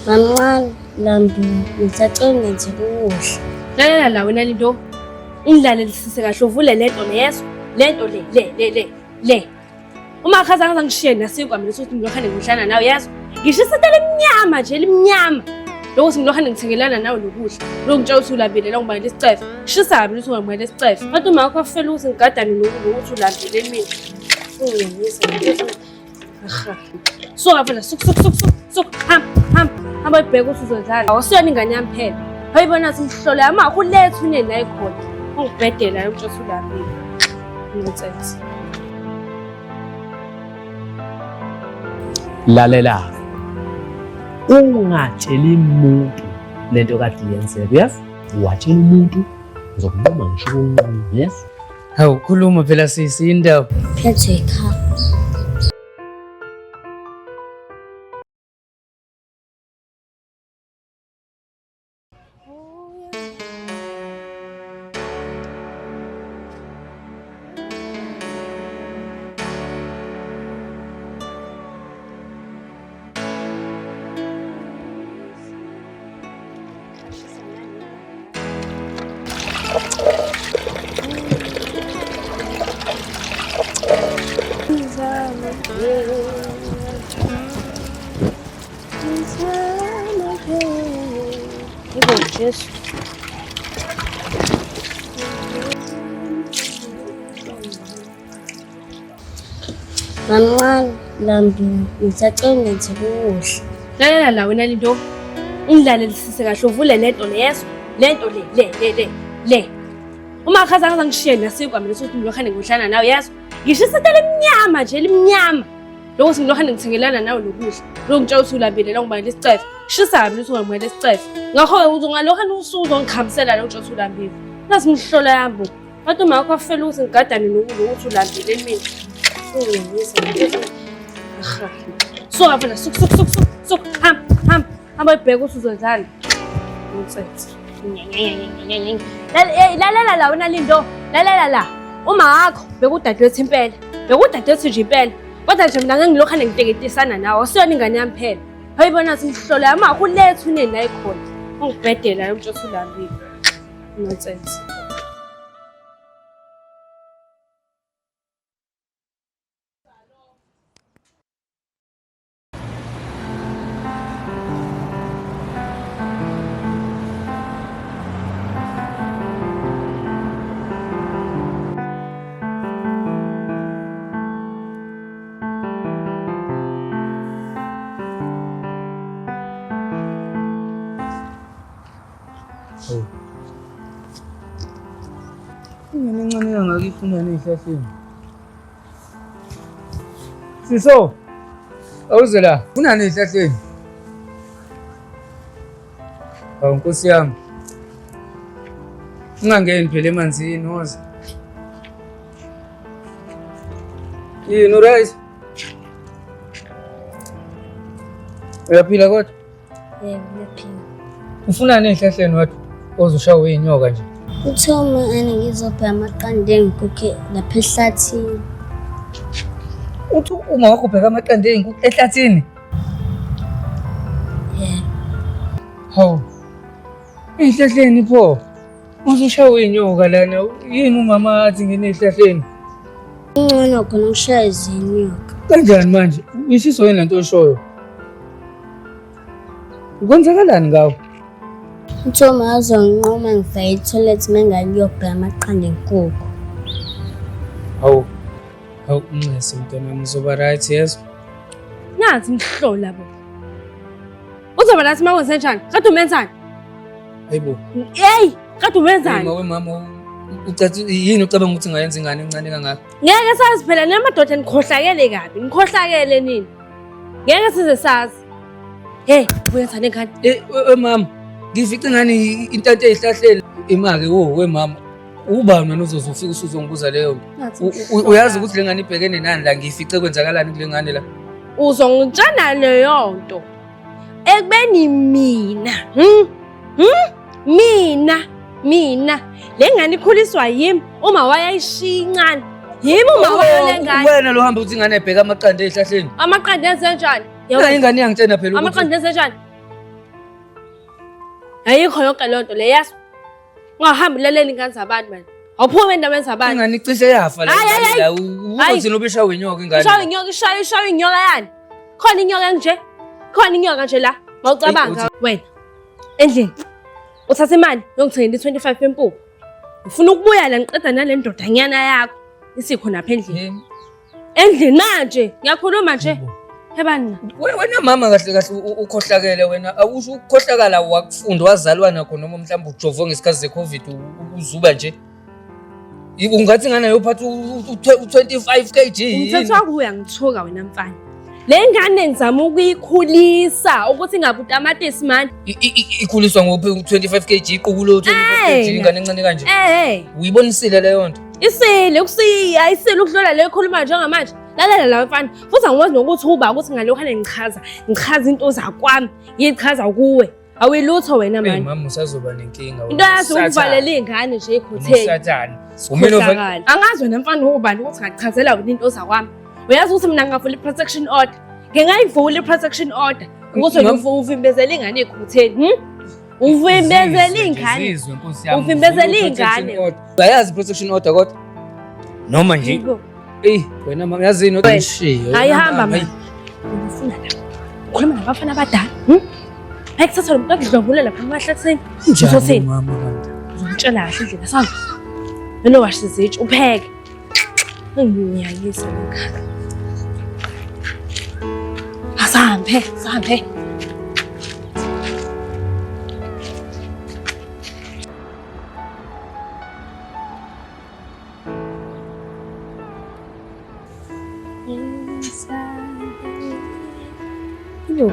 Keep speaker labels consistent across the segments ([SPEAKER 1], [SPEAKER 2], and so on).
[SPEAKER 1] Mamncane, lambi ngisacela ungenzele ukudla.
[SPEAKER 2] Lalela la wena Lindo. Ungilalelisise kahle uvule lento le yezwa. Lento le le le le le. Uma khaza ngaze ngishiye nasinkwa mina sokuthi ngilokhane ngidlana nawe yezwa. Ngisho iseta limnyama nje limnyama. Lokuthi ngilokhane ngithengelana nawe nokudla. Lokungitshela ukuthi ulambile la ngibangela isicefe. Shisa kabi ukuthi ungangibangela isicefe. Kodwa uma wakho afela ukuthi ngigadane nokuthi ulambile mina. Ungiyisa. Suka mfana, suka suka suka suka suka hamba hamba hamba ibheke ukuthi uzodlala. Awusiyona ingane yami phela. Hayibona simhlole ama kuletha uneni la ikhona. Ungibhedela yonke ukuthi ulambile. Nonsense.
[SPEAKER 3] Lalela. Ungatsheli muntu lento kade yenzeka, uyazi? Watshela umuntu ngizokunquma ngisho ukunquma, yes?
[SPEAKER 4] Hawu khuluma phela sisi indaba.
[SPEAKER 1] Phethwe ikhaya. Jesu. Mamncane, lambi ngisacela ungenzele ukudla.
[SPEAKER 2] Lalela la wena Lindo. Ungilalelisise kahle uvule lento le yezwa. Lento le le le le le. Uma khaza ngaze ngishiye nasinkwa mina sokuthi ngilokhane ngidlana nawe yezwa. Ngisho iseta limnyama nje limnyama. Lokuthi ngilokhane ngithengelana nawe nokudla. Lokungitshela ukuthi ulambile la ngibangela isicefe. Shisa kabi ukuthi ungangibangela isicefe. Ngakho-ke uzongalokhane usuku uzongikhamisela la utshela ukuthi ulambile. Nazi imihlola yami. Kodwa uma wakho afela ukuthi ngigadane nokuthi ulambile mina. Ungiyisa. Suka mfana, suka suka suka suka suka hamba hamba hamba ibheke ukuthi uzodlala. Nonsense. Lalela la wena Lindo, lalela la. Uma wakho bekudadewethu impela. Bekudadewethu nje impela. Kodwa nje mina ngeke ngilokhane ngiteketisana nawe. Awusiyona ingane yami phela. Hayibona simhlola ama kuletha uneni la ikhona. Ungibhedela yonke ukuthi ulambile. Nonsense.
[SPEAKER 4] Ingane encane kangaka ifunani ey'hlahleni? Siso, awuze la. Funani ey'hlahleni? Hawu nkosi yami. Ungangeni phela emanzini woza. Yini uright? Uyaphila kodwa?
[SPEAKER 1] Yebo, ngiyaphila.
[SPEAKER 4] Ufunani ey'hlahleni wedwa oze ushawe iy'nyoka nje?
[SPEAKER 1] Uthe uma ene ngizobheka amaqanda ey'nkukhu lapha ehlathini.
[SPEAKER 4] Uthi uma wakho ubheka amaqanda ey'nkukhu ehlathini?
[SPEAKER 1] Yebo.
[SPEAKER 4] Hawu. Ey'hlahleni pho? Uze ushawe iy'nyoka lana. Yini umama athi ngene ey'hlahleni?
[SPEAKER 1] Kungcono khona ukushaya izinyoka.
[SPEAKER 4] Kanjani manje? Uyishiso yini lento oyishoyo? Kwenzakalani ngawe?
[SPEAKER 1] Uthe uma azonginquma ngifake i-toilet uma ngangiyobheka amaqanda enkukhu.
[SPEAKER 4] Hawu. Hawu unxese mntanami uzoba right yezwa.
[SPEAKER 2] Nazi imihlola bo. Uzoba nathi uma kwenze njani? Kade umenzani?
[SPEAKER 4] Hayibo.
[SPEAKER 2] Hey, kade umenzani?
[SPEAKER 4] Mama mama ucathi yini ucabanga ukuthi ngayenza ingane encane kangaka?
[SPEAKER 2] Ngeke sazi phela namadoda nikhohlakele kabi. Nikhohlakele nini? Ngeke size sazi. Hey, uyenza nengane.
[SPEAKER 4] Eh we mama, ngifice ingane intanto ezihlahleni. Imake wo we mama. Ubani wena uzoze ufike usuzongibuza leyo nto? Uyazi ukuthi le ngane ibhekene nani la ngiyifice kwenzakalani kule ngane la?
[SPEAKER 2] Uzongitshana leyo nto. Ekubeni mina, hmm? Hmm? Mina, mina le ngane ikhuliswa yimi uma wayayishiya incane. Yimi uma wayo le ngane.
[SPEAKER 4] Wena lo hamba uthi ingane ebheka amaqanda ezihlahleni.
[SPEAKER 2] Amaqanda enze njani?
[SPEAKER 4] La ingane iyangitshena phela ukuthi
[SPEAKER 2] Amaqanda enze njani? Ayikho yonke leyo nto le yazi. Ungahambi ulalela ingane zabantu manje. Awuphume endaweni zabantu.
[SPEAKER 4] ingane icishe yafa la.
[SPEAKER 2] Hayi, hayi,
[SPEAKER 4] La
[SPEAKER 2] Hayi.
[SPEAKER 4] uzothina ubishawe inyoka ingane.
[SPEAKER 2] Ishawa inyoka, ishawa ishawa inyoka yani. Khona inyoka nje. Khona inyoka nje la. Mawucabanga wena. Endlini. Uthatha imali yongithengela i-25 yempuphu. Ngifuna ukubuya la ngiqeda nale ndodanyana yakho. Isikhona apha endlini.
[SPEAKER 4] Yini?
[SPEAKER 2] Endlini manje. Ngiyakhuluma nje. Hebani.
[SPEAKER 4] Wena mama kahle kahle ukhohlakele wena awusho ukukhohlakala wakufunda wazalwa nakho noma mhlawumbe ujovwe ngesikhathi ze-COVID uzuba nje. Ungathi ingane yophatha u-25 kg yini?
[SPEAKER 2] Umthetho wakho uyangithuka wena mfana. Le ngane ngizama ukuyikhulisa ukuthi ingabe utamatisi manje.
[SPEAKER 4] Ikhuliswa ngophi u-25 kg iquku lo 25 kg
[SPEAKER 2] Eh.
[SPEAKER 4] ingane encane kanje.
[SPEAKER 2] Eh,
[SPEAKER 4] Uyibonisile leyo nto.
[SPEAKER 2] isile ukusiya, isile ukudlula le ekhuluma njengamanje. Lalela la mfana, futhi angikwazi nokuthi uba ukuthi ngalokhane ngichaza, ngichaza into zakwami, ngiyichaza kuwe. Awuyilutho wena
[SPEAKER 4] Hey
[SPEAKER 2] manje.
[SPEAKER 4] mama usazoba nenkinga.
[SPEAKER 2] Into yazi ukuvalela iy'ngane nje ekhotheni.
[SPEAKER 4] Usathane. Umele
[SPEAKER 2] Ukhohlakala. Angazi wena mfana ubani ukuthi ngakuchazela wena into zakwami. Uyazi ukuthi mina ngingavula i-protection order. Ngingayivula i-protection order. Ukuthi wena uvimbezele ingane ekhotheni. Uvimbezele ingane.
[SPEAKER 4] Zizwe nkosi yami.
[SPEAKER 2] Uvimbezele
[SPEAKER 4] uvula i-protection
[SPEAKER 2] ingane.
[SPEAKER 4] order. Uyayazi i-protection order kodwa? Noma nje.
[SPEAKER 2] Yebo.
[SPEAKER 4] Ey wena mama yazini
[SPEAKER 2] Wena.
[SPEAKER 4] ushiye.
[SPEAKER 2] Hayi hamba mama. Ufuna la. Ukhuluma nabafana abadala. Hm? Ayikuthatha lo muntu akudlwengule lapha emahlathini.
[SPEAKER 4] Njani
[SPEAKER 2] Uzothini?
[SPEAKER 4] mama kanti?
[SPEAKER 2] Uzomtshela kahle indlela sami. Wena washa izitsha upheke. Ngiyayisa lokho. Asambe, sambe. Hello.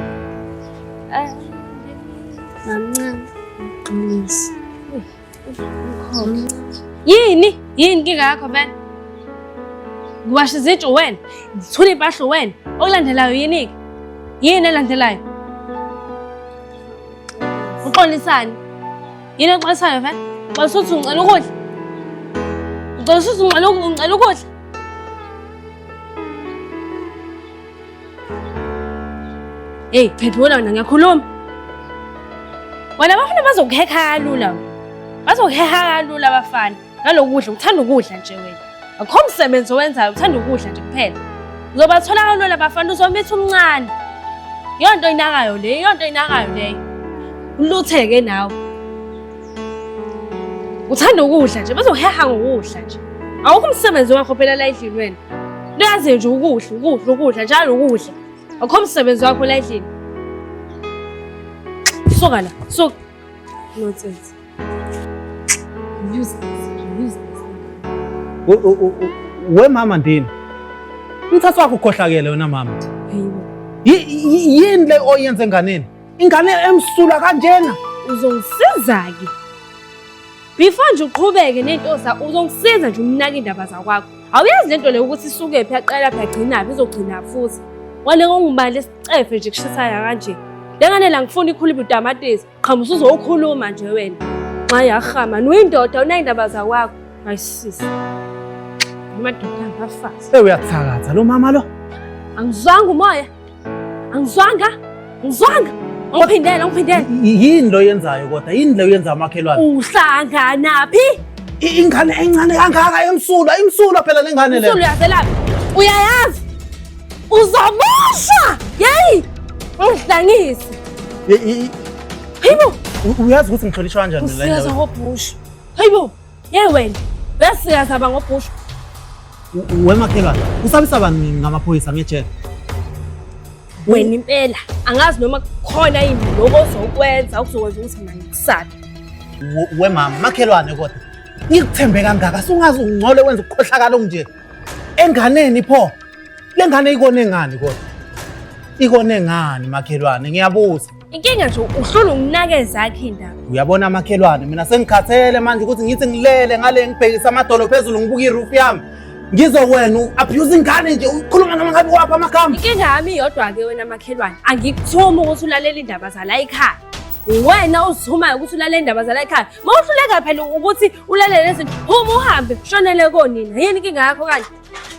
[SPEAKER 1] Mamncane, ngiqinise.
[SPEAKER 2] Yini? Yini inkinga yakho vele? Ngiwasha izitsho wena, ngithula impahla wena. Okulandelayo yini-ke? Yini elandelayo? Uxolisani? Yini exolisayo vele? Uxolisa ukuthi ungicela ukudla? Uxolisa ukuthi ungicela ukudla? Hey, phendula wena ngiyakhuluma. Wena abafana bazokuhekha kalula. Bazokuheha kalula abafana. Nalokudla uthanda ukudla nje wena. Akukho msebenzi owenzayo uthanda ukudla nje kuphela. Uzobathola kalula abafana uzomitha umncane. Yonto inakayo le, yonto inakayo leyo. Ulutheke nawe. Uthanda ukudla nje, bazokuheha ngokudla nje. Awukho umsebenzi wakho phela la endlini wena. Uyazi nje ukudla, ukudla, ukudla, njalo ukudla. Akukho msebenzi wakho la endlini. Suka la, suka. Nonsense. Useless, useless.
[SPEAKER 5] We mama ndini. Umthatho wakho ukhohlakele wena mama.
[SPEAKER 2] Hayibo.
[SPEAKER 5] Yini le oyenze enganeni? Ingane emsulwa kanjena.
[SPEAKER 2] Uzongisiza-ke. Before nje uqhubeke ney'nto zakho, uzongisiza nje umnake iy'ndaba zakwakho. Awuyazi lento leyo ukuthi isukephi yaqala phi yagcinaphi izogcinaphi futhi. Wale ngongubani lesicefe nje kushisayo kanje. Le ngane la ngifuna ikhuluma utamatisi. Qhamuka usuzokhuluma nje wena. Nxa yahama, uyindoda unay'ndaba zakwakho. Ayisisi. Amadoda angafazi.
[SPEAKER 5] Hey uyathakatha lo mama lo.
[SPEAKER 2] Angizwanga umoya. Angizwanga. Angizwanga. Ngiphindele, ngiphindele.
[SPEAKER 5] Yini lo yenzayo kodwa? Yini le oyenza makhelwane?
[SPEAKER 2] Uhlanganaphi?
[SPEAKER 5] Ingane encane kangaka emsulwa, imsulwa phela lengane le.
[SPEAKER 2] Usulu uyazelaphi? Uyayazi? Uzoboshwa! Yeyi! Ungihlangise. Hayibo,
[SPEAKER 5] Uyazi ukuthi ngihlonishwa kanjani la
[SPEAKER 2] usikaza
[SPEAKER 5] endaweni?
[SPEAKER 2] ngobhushu. Hayibo, ye wena. Uyasikaza ba ngobhushu.
[SPEAKER 5] We makhelwane, usabisa bani ngamaphoyisa ngejele?
[SPEAKER 2] Wena impela, angazi noma kukhona yini lokho ozokwenza okuzokwenza ukuthi mina ngikusabe.
[SPEAKER 5] We mama, makhelwane kodwa. Ngikuthembe kangaka, sungaze ungcole wenza ukukhohlakala okunje. Enganeni pho. Le ngane ikone ngani kodwa? Ikone ngani makhelwane? Ngiyabuza.
[SPEAKER 2] Inkinga nje uhlula ukunaka ezakhe iy'ndaba.
[SPEAKER 5] Uyabona makhelwane, mina sengikhathele manje ukuthi ngithi ngilele ngale ngibhekise amadolo phezulu ngibuka iroof yami. Ngizwe wena u-abuse ingane nje ukhuluma noma ngabe wapha amagama.
[SPEAKER 2] Inkinga yami iyodwa-ke wena makhelwane, angikuthumi ukuthi ulalele iy'ndaba zala ekhaya. Wena ozithumayo ukuthi ulalele iy'ndaba zala ekhaya. Uma uhluleka phela ukuthi ulalele lezi zinto, phuma uhambe, ushonele konina. Yini inkinga yakho kanje?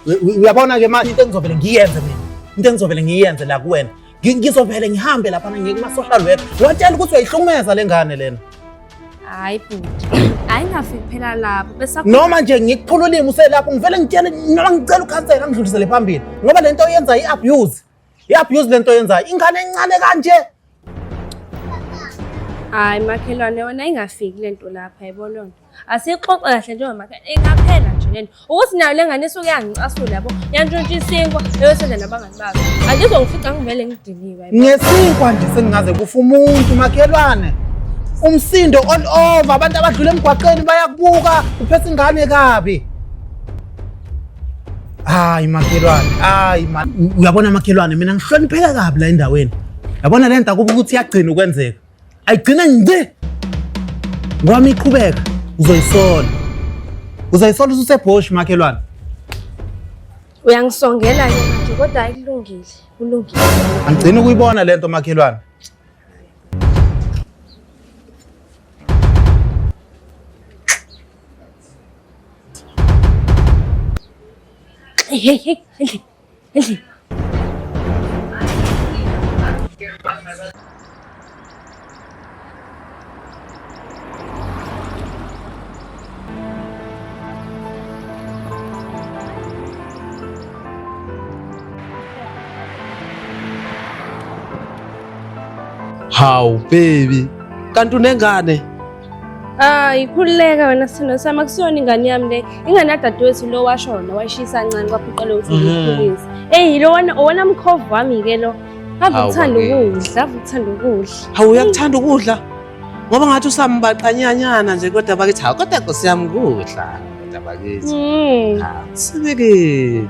[SPEAKER 5] Uyabona-ke manje into engizovele ngiyenze mina, into engizovele ngiyenze la kuwena, ngizovele ngihambe laphana ngiye kuma-social worker, ngiwatshela ukuthi uyayihlukumeza le ngane lena.
[SPEAKER 2] Hayi bhuti, ayingafiki phela lapho bese
[SPEAKER 5] Noma nje ngikuphula ulimi uselapho, ngivele ngitshele noma ngicela ukhansela ngidlulisele phambili, ngoba le nto oyenzayo i-abuse, i-abuse le nto oyenzayo, ingane encane kanje.
[SPEAKER 2] Hayi makhelwane, wena ingafiki lento lapha, yabo lona. Asixoxe kahle njengoba makhelwane, ingaphela nje lento. Ukuthi nayo le ngane isuke yangicasula yabo, yantshontsha isinkwa eyosenza nabangani bayo. Angizongifica ngivele ngidiniwe. Yabo.
[SPEAKER 5] Ngesinkwa nje sengingaze kufa umuntu makhelwane. Umsindo all over, abantu abadlula emgwaqeni bayakubuka, uphethe ingane kabi. Hayi makhelwane, hayi ma. Uyabona makhelwane, mina ngihlonipheka kabi la endaweni. Yabona le nto akuba ukuthi iyagcina ukwenzeka. Ayigcine ngci. Ngoba iqhubeka uzoyisola. Uzoyisola ususebhoshi makhelwane.
[SPEAKER 2] Uyangisongela-ke manje kodwa hayi kulungile, kulungile.
[SPEAKER 5] Angigcini ukuyibona le nto makhelwane.
[SPEAKER 2] Hey hey hey, endlini, endlini.
[SPEAKER 3] Hawu baby, kanti unengane?
[SPEAKER 2] Hayi, khululeka wena sithando sami, akusiyona ingane yami le. Ingane yadadewethu lo washona, wayishisa kancane kwaphoqela ukuthi ngiyikhulise. Eyi, lo wona owona mkhovu wami-ke lo. Ave
[SPEAKER 3] Hawu,
[SPEAKER 2] uthanda
[SPEAKER 3] bakithi.
[SPEAKER 2] ukudla, ave uthanda ukudla.
[SPEAKER 3] Hawu uyakuthanda ukudla? Ngoba ngathi usambaqanyanyana nje kodwa bakithi hawu kodwa Nkosi yami kudla kodwa bakithi. Hawu sibekile.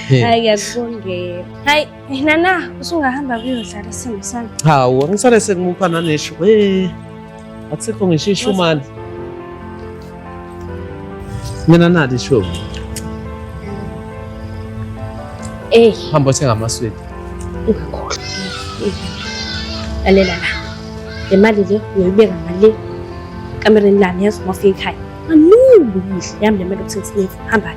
[SPEAKER 2] Hayi ngiyakubongela. Hayi, nana, usungahamba kuyodlala sithando sami.
[SPEAKER 3] Hawu angisale sengimupha naneshu. Eh. Akusekho ngisho ishumane. Mina nali ishumi.
[SPEAKER 2] Ey,
[SPEAKER 3] Hamba othenga amaswidi.
[SPEAKER 2] ungakhohlwa. Lalela la. Le mali le uyoyibeka ngale kamereni lami yazi uma ufika ekhaya. Maningi ukudla. Yami le mali yokuthenga isinefu. Hamba.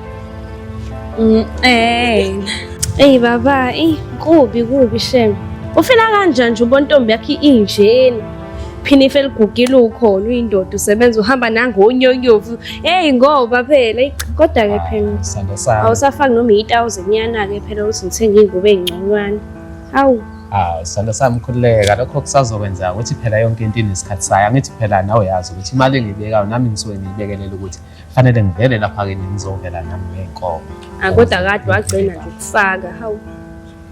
[SPEAKER 2] Eyi baba, eyi kubi kubi shem. Ufila kanjani nje ubona intombi yakho injena? Phina ife ligugile ukhona uyindoda usebenza uhamba nangonyonyovu. Eyi ngoba phela eyi, kodwa-ke phela
[SPEAKER 3] Sithando sami.
[SPEAKER 2] awusafaki noma iyi-thousand yana-ke phela ukuthi ngithenge iy'ngubo ey'ngconywana. Hawu.
[SPEAKER 3] Hawu sithando sami khululeka, lokho kusazokwenzeka ukuthi phela yonke into inesikhathi sayo. Angithi phela nawe uyazi ukuthi imali engiyibekayo nami ngisuke ngiyibekelela ukuthi fanele ngivele lapha kini ngizovela nami ngey'nkomo.
[SPEAKER 2] Ah, kodwa kade wagcina nje ukufaka. Hawu.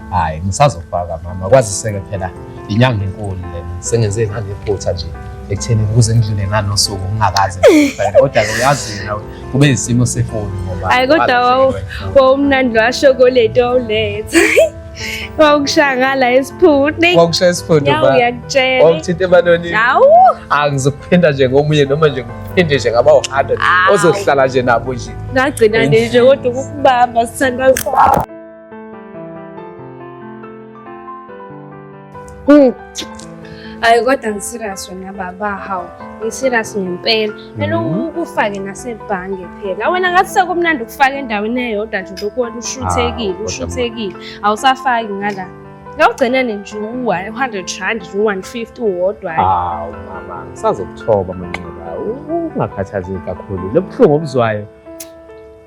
[SPEAKER 3] Hhayi ngisazofaka mama, kwazise-ke phela inyanga enkulu lena. Sengenze nganephutha nje ekutheni ukuze ngidlule nganosuku ngingakaze ngifake. Kodwa-ke uyazi nawe kube yisimo sefoni ngoba
[SPEAKER 2] Hhayi kodwa wawumnandi washokoleti wawuletha. Wawukushaya ngala esiphuni.
[SPEAKER 3] Wakushaya isiphundu
[SPEAKER 2] Yawu
[SPEAKER 3] ba.
[SPEAKER 2] ngiyakutshela.
[SPEAKER 3] Wawukuthinta emanonini.
[SPEAKER 2] Hawu.
[SPEAKER 3] Ah ngizokuphinda nje ngomunye noma nje ngikuphinde nje ngaba u-100
[SPEAKER 2] Awu.
[SPEAKER 3] ozohlala nje nabo nje.
[SPEAKER 2] Ngagcina nje kodwa ukukubamba sithandwa sami. Hayi kodwa ngiserious wena baba, hawu. Ngiserious ngempela. Phela ukufake nasebhange phela. Wena ngathi sekumnandi ukufaka endaweni eyodwa nje lokhu wena ushuthekile,
[SPEAKER 3] Hawu, kodwa
[SPEAKER 2] ushuthekile. Awusafaki ngala. Ngawugcinane nje u-100 rand, u-150 uwodwa.
[SPEAKER 3] Hawu mama, ngisazokuthoba manxeba. Ungakhathazeki kakhulu. Lo buhlungu obuzwayo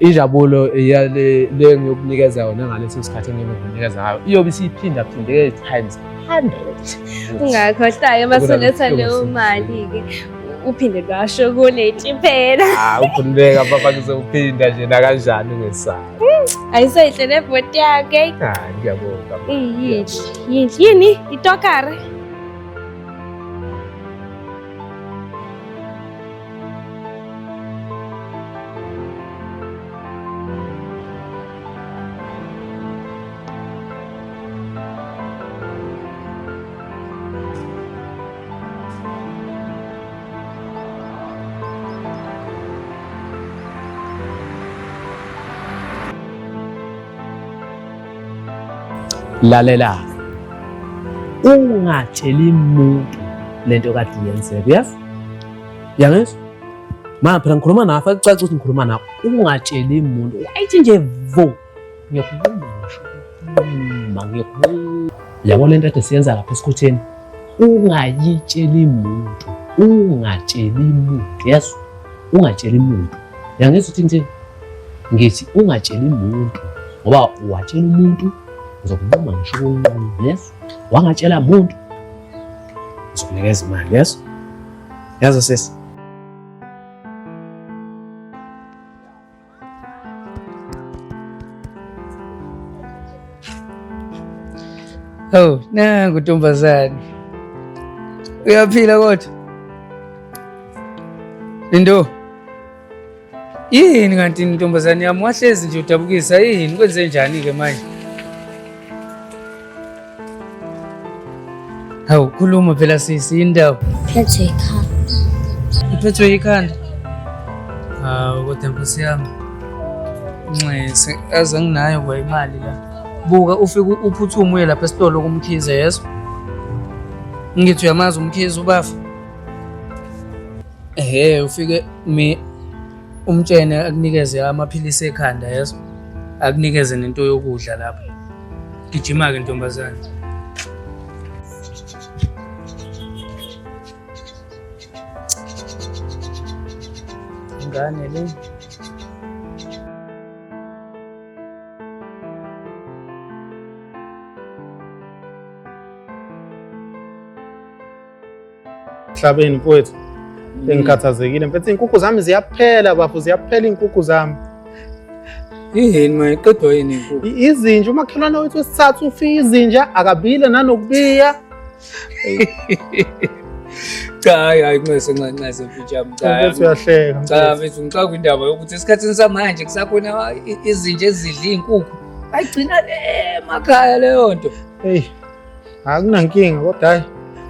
[SPEAKER 3] injabulo yale le ngiyokunikeza yona ngaleso sikhathi engiyobe ngikunikeza ngayo iyobe isiphinda phindeke times 100.
[SPEAKER 2] Ungakhohlwa-ke masuletha
[SPEAKER 3] Ukunalolu
[SPEAKER 2] leyo
[SPEAKER 3] hlobo
[SPEAKER 2] mali-ke. Uphinde lwashokoleti phela.
[SPEAKER 3] Ah, ukhululeka baba ngizophinda nje nakanjani ungesabi.
[SPEAKER 2] Ayisehle nebhoti yakhe.
[SPEAKER 3] Ah, ngiyabonga. mama,
[SPEAKER 2] Yinhle,
[SPEAKER 3] ngiyabonga.
[SPEAKER 2] yinhle. Yini? Itokare?
[SPEAKER 3] Lalela, ungatsheli muntu lento kade yenzeka, uyazi? Uyangizwa? Manje phela ngikhuluma nawe, fake kucace ukuthi ngikhuluma nawe. Ungatsheli muntu. Wayithi nje vo. Ngiyakunquma ngisho. Nquma ngiyakunquma. Yabo lento ade siyenza lapha esikhotheni. Ungayitsheli muntu. Ungatsheli muntu. Yes. Ungatsheli muntu. Uyangizwa ukuthi ngithini? Ngithi ungatsheli muntu ngoba watshela umuntu ngizokunquma ngisho ukunquma. Yes. Wangatshela muntu. Ngizokunikeza imali, yes? Yazo sisi.
[SPEAKER 4] Oh, nangu ntombazane. Uyaphila kodwa? Lindo. Yini kanti ntombazane yami wahlezi nje udabukisa yini kwenze njani ke manje? Hawu khuluma phela sisi indaba.
[SPEAKER 1] Phethwe ikhanda.
[SPEAKER 4] Uphethwe ikhanda? Hawu kodwa nkosi yami. Nxese aze nginayo kwa imali la. Buka ufike uphuthume uye lapha esitolo kumkhize yezwa. Ngithi uyamazi umkhize ubafa. Ehhe ufike mi umtshene akunikeze amaphilisi ekhanda yezwa. Akunikeze nento yokudla lapha. Gijima-ke ntombazane. Ingane le.
[SPEAKER 5] Mhlabeni mfowethu engikhathazekile mfethu iy'nkukhu zami ziyaphela bafo ziyaphela iy'nkukhu zami
[SPEAKER 4] Yini manje qedwa yini inkukhu?
[SPEAKER 5] Izinja umakhelwane wethu wesithathu ufika izinja akabile nanokubiya
[SPEAKER 4] Cha hayi hayi nxese nxese nxese mfethu yami cha.
[SPEAKER 5] Mfethu uyahleka
[SPEAKER 4] Cha mfethu ngixaka indaba yokuthi esikhathini samanje kusakhona izinja ezidla iy'nkukhu. Ayigcina le emakhaya leyo nto.
[SPEAKER 5] Hey Akunankinga kodwa hayi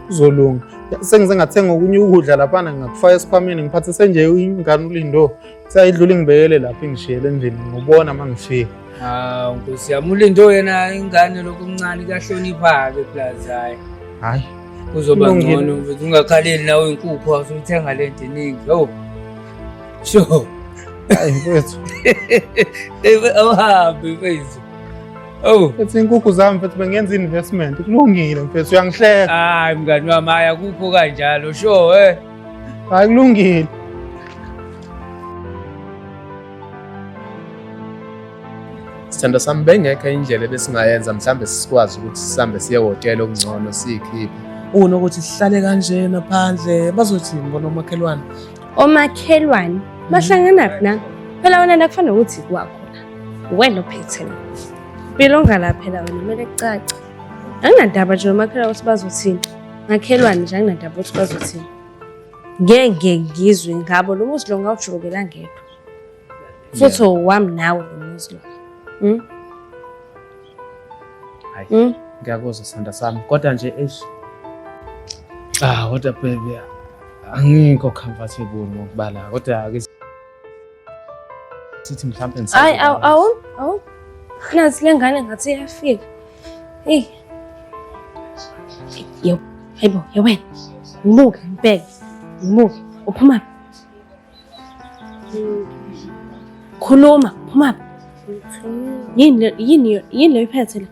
[SPEAKER 5] kuzolunga. Sengize ngathenga okunye ukudla laphana ngakufaka esikhwameni ngiphathise nje ingane uLindo. Seyayidlula ingibekele lapha ingishiyele endlini ngobona uma ngifika.
[SPEAKER 4] Hawu Nkosi yami uLindo yena ingane lokhu omncane kuyahlonipha-ke plus hhayi.
[SPEAKER 5] Hayi.
[SPEAKER 4] Kuzoba
[SPEAKER 5] Kulungile.
[SPEAKER 4] ngcono mfethu ungakhaleli nawe inkukhu awusuyithenga le nto eningi. Hawu. Sure.
[SPEAKER 5] Hayi mfethu.
[SPEAKER 4] Awuhambi mfethu. Oh.
[SPEAKER 5] Mfethu inkukhu zami mfethu bengenza investment. Kulungile mfethu uyangihleka.
[SPEAKER 4] Hayi mngani wami hayi akukho kanjalo sure eh.
[SPEAKER 5] Hayi kulungile.
[SPEAKER 3] Sithando sami bengekho indlela ebesingayenza mhlambe sikwazi ukuthi sihambe siye hhotela okungcono siyikhiphe. Unokuthi sihlale kanjena phandle bazothini bona omakhelwane?
[SPEAKER 2] Omakhelwane bahlanganaphi na? Phela wena la kufanele ukuthi kwakho la. Wena ophethe la. Impilo ongala phela wena kumele kucace. Anginandaba nje nomakhelwane ukuthi bazothini. Makhelwane nje anginandaba ukuthi bazothini. Ngeke ngizwe ngabo lo muzi lo ngawujulukela ngedwa. Futhi owami nawe lo muzi lo.
[SPEAKER 3] Hayi. Ngiyakuzwa sithanda sami kodwa nje eish. Ah kodwa baby angikho comfortable ngokuba la kodwa ake sithi mhlawumbe
[SPEAKER 2] Hayi awu awu awu. Nazi le ngane ngathi iyafika. Hey. Yo, hayibo, ye wena. Ngibuke, ngibheke. Ngibuke. Uphuma Khuluma, phuma. Yini yini yini le iphethe le?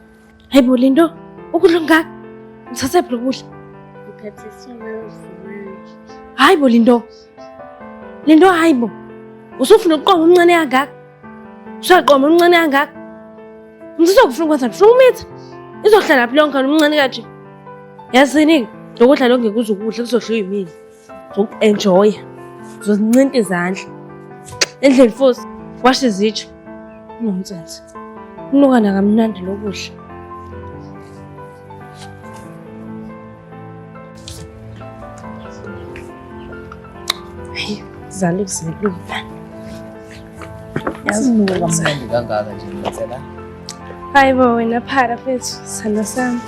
[SPEAKER 2] Hayibo Lindo, ukudla okungaka. Uthathe phi lokudla?
[SPEAKER 1] Ngiphathisiwe ngazimali.
[SPEAKER 2] Hayibo Lindo. Lindo hayibo. Usufuna ukuqoma umncane kangaka? Usaqoma umncane kangaka? Ngizokufuna ukwenza ufuna umitha. Izohlala phi lonke umncane kanje? Yazini lokudla lokho ngeke uze ukudla kuzodliwa yimina. Zoku-enjoya. Uzozincinta izandla. Endlini futhi washa izitsha. Nonsense. Kunuka nakamnandi lokudla. Hayi, zala ukuzelula.
[SPEAKER 3] Yazi nuka kamnandi kangaka nje ngicela.
[SPEAKER 2] Hayi bo wena phara mfethu, sithando sami.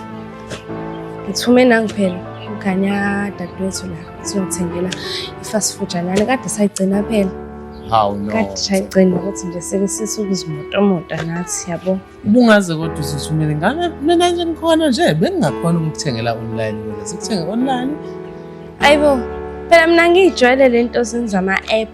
[SPEAKER 2] Ngithume nangu phela umngane dadewethu la sizongithengela i-fast food janana kade sayigcina phela.
[SPEAKER 3] Hawu no.
[SPEAKER 2] Kade sayigcina ukuthi nje seke sithi ukuzimotomota nathi yabo.
[SPEAKER 3] Ubungaze kodwa uzithumele ngane mina nje ngikhona nje bengingakhona ukukuthengela online kodwa sikuthenge online.
[SPEAKER 2] Ayibo, Phela mina ngiyijwayele le nto zenza ama-app.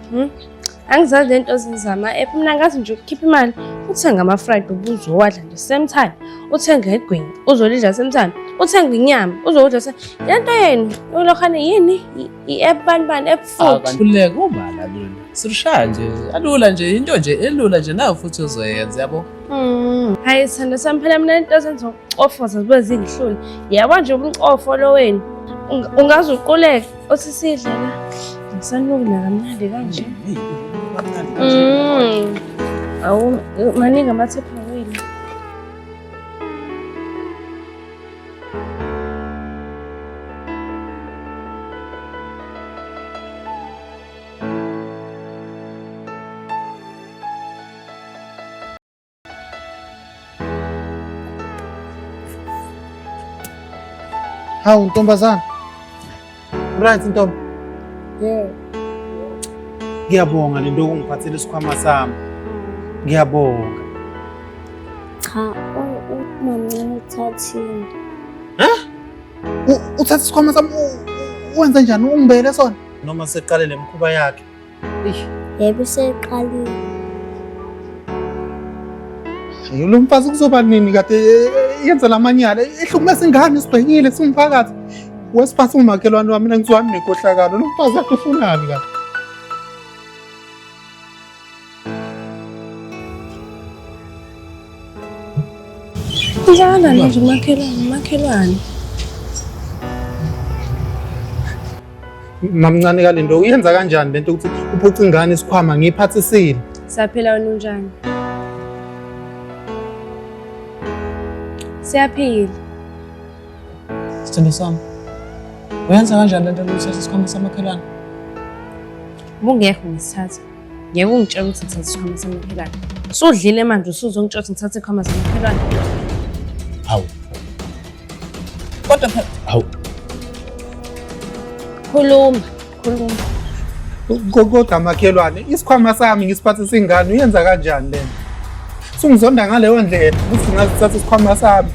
[SPEAKER 2] Angizazi le nto zenza ama-app. Mina ngazi nje ukukhipha imali uthenge ama-fried ubuzowadla nje same time. Uthenge igwinya uzolidla same time. Uthenge inyama uzokudla same. Le nto yenu ulokhane yini? I-app bani bani app food.
[SPEAKER 3] Khululeka ubala lona. Sirushaya nje, alula nje into nje elula nje nawe futhi uzoyenza yabo.
[SPEAKER 2] Hayi sithando sami, phela mina into zenza ukucofoza zibe zingihlule. Yabo nje umcofo lo wenu. Ungaze uquleke uthi sidle la. Ngisanuki nakamnandi kanje. Awu maningi amathepha wenu.
[SPEAKER 5] Hawu ntombazana. Right ntombi.
[SPEAKER 1] Yeah.
[SPEAKER 5] Ngiyabonga lento okungiphathela isikhwama sami. Ngiyabonga.
[SPEAKER 1] Cha, umamncane uthathile.
[SPEAKER 5] Uthatha isikhwama sami wenza njani ungibele sona? Noma seqale lemkhuba yakhe.
[SPEAKER 1] Yebo seqalile.
[SPEAKER 5] Lo mfazi kuzoba nini kade yenza lamanyala ehlukumeza ingane sibhekile singumphakathi. Wesiphatha umakhelwane wami mina ngizwani nenkohlakalo. Lo mfazi wakhe ufunani kade?
[SPEAKER 2] Kwenzakalani nje umakhelwane, umakhelwane?
[SPEAKER 5] Mamncane kalento uyenza kanjani lento ukuthi uphuce ingane isikhwama ngiyiphathisile?
[SPEAKER 2] Siyaphila wena unjani? Siyaphila.
[SPEAKER 3] Sithando sami. Uyenza kanjani lento lokuthatha isikhwama samakhelwane?
[SPEAKER 2] Ubungekho ngisithatha. Ngeke ungitshele ukuthi ngithathe isikhwama samakhelwane. Usudlile manje usuzongitshela ukuthi ngithathe isikhwama samakhelwane.
[SPEAKER 3] Hawu.
[SPEAKER 4] Kodwa phela
[SPEAKER 3] Hawu.
[SPEAKER 2] Khuluma, khuluma.
[SPEAKER 5] Kodwa makhelwane isikhwama sami ngisiphathisa ingane uyenza kanjani lento? Sungizonda ngaleyo ndlela ukuthi ungazithatha isikhwama sami.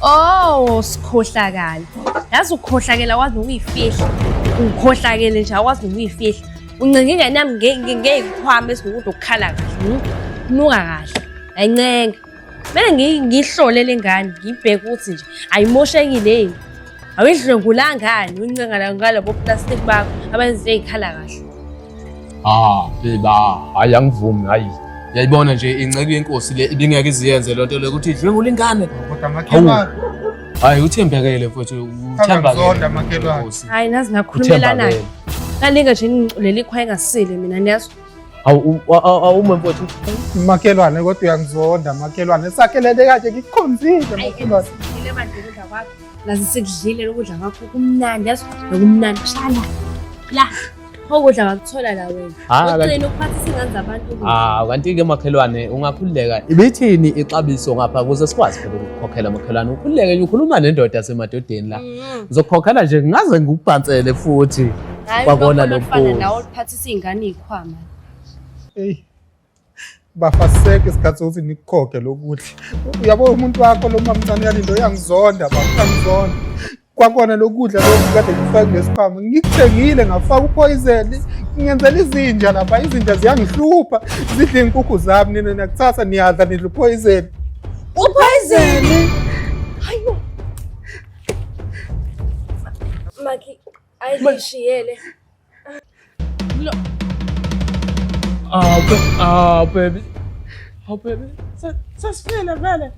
[SPEAKER 2] Oh, sikhohlakala. Yazi ukukhohlakela wazi nokuyifihla. Ukhohlakele nje awazi nokuyifihla. Uncenga ingane yami ngeyikhwama esinokuthi ukukhala kahle. Nuka kahle. Ayincenga. Kumele ngiyihlole le ngane, ngiyibheke ukuthi nje ayimoshekile yini. Awuyidlwengulanga ngani uncenga ngalabo plastic bakho abenza ey'khala kahle.
[SPEAKER 3] Ah, beba, hayi angivumi hayi. Yayibona nje inceku yenkosi le ibingeke iziyenze lento le ukuthi idlwengule ingane.
[SPEAKER 5] Kodwa makhelwane
[SPEAKER 3] Hayi uthembekele mfowethu, uthembakele.
[SPEAKER 5] Angizonda makhelwane.
[SPEAKER 2] Hayi nazi ngakhulumelana. Kaningi nje ngiculela ikhwaya engasile mina niyazwa.
[SPEAKER 3] Hawu awume mfowethu.
[SPEAKER 5] Makhelwane kodwa uyangizonda makhelwane. Sakhelene kanje ngikukhonzile makhelwane.
[SPEAKER 2] Ngile manje ukudla kwakho. Nazi sikudlile lokudla kwakho kumnandi yazi nokumnandi shala. La okudla wakuthola la wena. Ugcina ukuphathisa ingane zabantu ukudla.
[SPEAKER 3] Ah, kanti-ke makhelwane ungakhululeka. Ibithini ixabiso ngapha ukuze sikwazi phela ukukhokhela makhelwane. Ukhululeke nje ukhuluma nendoda yasemadodeni la. Ngizokukhokhela nje ngingaze ngikubhansele futhi. Kwakona
[SPEAKER 2] lokho. Nawe uphathisa ingane ikhwama.
[SPEAKER 5] Hey. Bafaseke isikhathi sokuthi nikukhokhe lokudla. Uyabo umuntu wakho lo mamncane yalindo uyangizonda baba, uyangizonda. Kwakona lokudla lokhu kade ngifake kulesikhwama ngikuthengile ngafaka upoison ngenzela izinja lapha izinja ziyangihlupha zidla iy'nkukhu zami nina niyakuthatha niyadla nidla upoison.
[SPEAKER 2] Upoison? Hayibo. Maki ayishiyele. Lo.
[SPEAKER 3] Ah, baby. Oh baby. Sesifile vele.